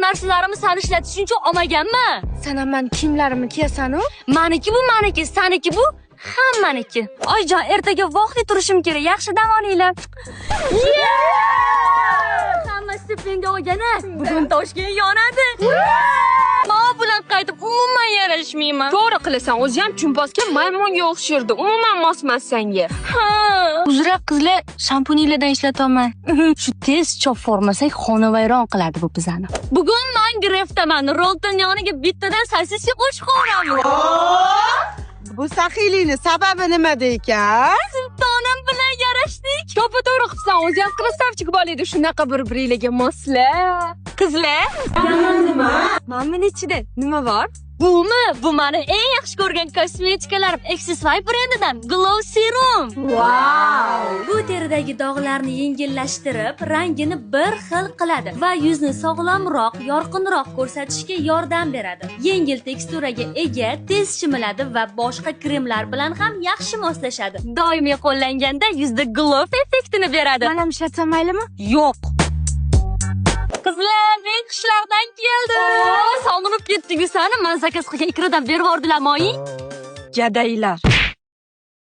narsalarimni san ishlatishing uchun olmaganman. San ham mani kiyimlarimni kiyasan-u? Maniki bu maniki, saniki bu hammaniki. Oyijon, ertaga vaqtli turishim kerak. Yaxshi dam olinglar. Hamma stipendiya olgani bugun Toshkent yonadi. Men bilan qaytib umuman yarashmayman. To'g'ri qilasan, o'zi ham chumpozga maymunga o'xshardi. Umuman mos emas senga. Ha. Uzra, qizlar, shampuninglardan ishlataman. Shu tez chop formasak xonavayron qiladi bu bizani. Bugun men Greftaman. Rolton yoniga bittadan sosiska qo'shib qo'yamiz. Bu saxiylikni sababi nimada ekan? Sultonim bilan yarashdik. To'ppa to'g'ri qilibsan, o'zi ham красавчик bola edi. Shunaqa bir-biringlarga moslar. Qizlar, nima? Mana buni ichida nima bor? Bumi? Bu mani eng yaxshi ko'rgan kosmetikalarim, Accessify brendidan Glow Serum. Wow! Bu teridagi dog'larni yengillashtirib, rangini bir xil qiladi va yuzni sog'lomroq, yorqinroq ko'rsatishga yordam beradi. Yengil teksturaga ega, tez chimiladi va boshqa kremlar bilan ham yaxshi moslashadi. Doimiy qo'llanganda yuzda glow effektini beradi. Men ham ishlatsam maylimi? Yo'q. Qizlar, men qishloqdan keldim. Sog'inib ketdik sani. Men заказ qilgan ikradan berib yubordilar, moying. Gadaylar.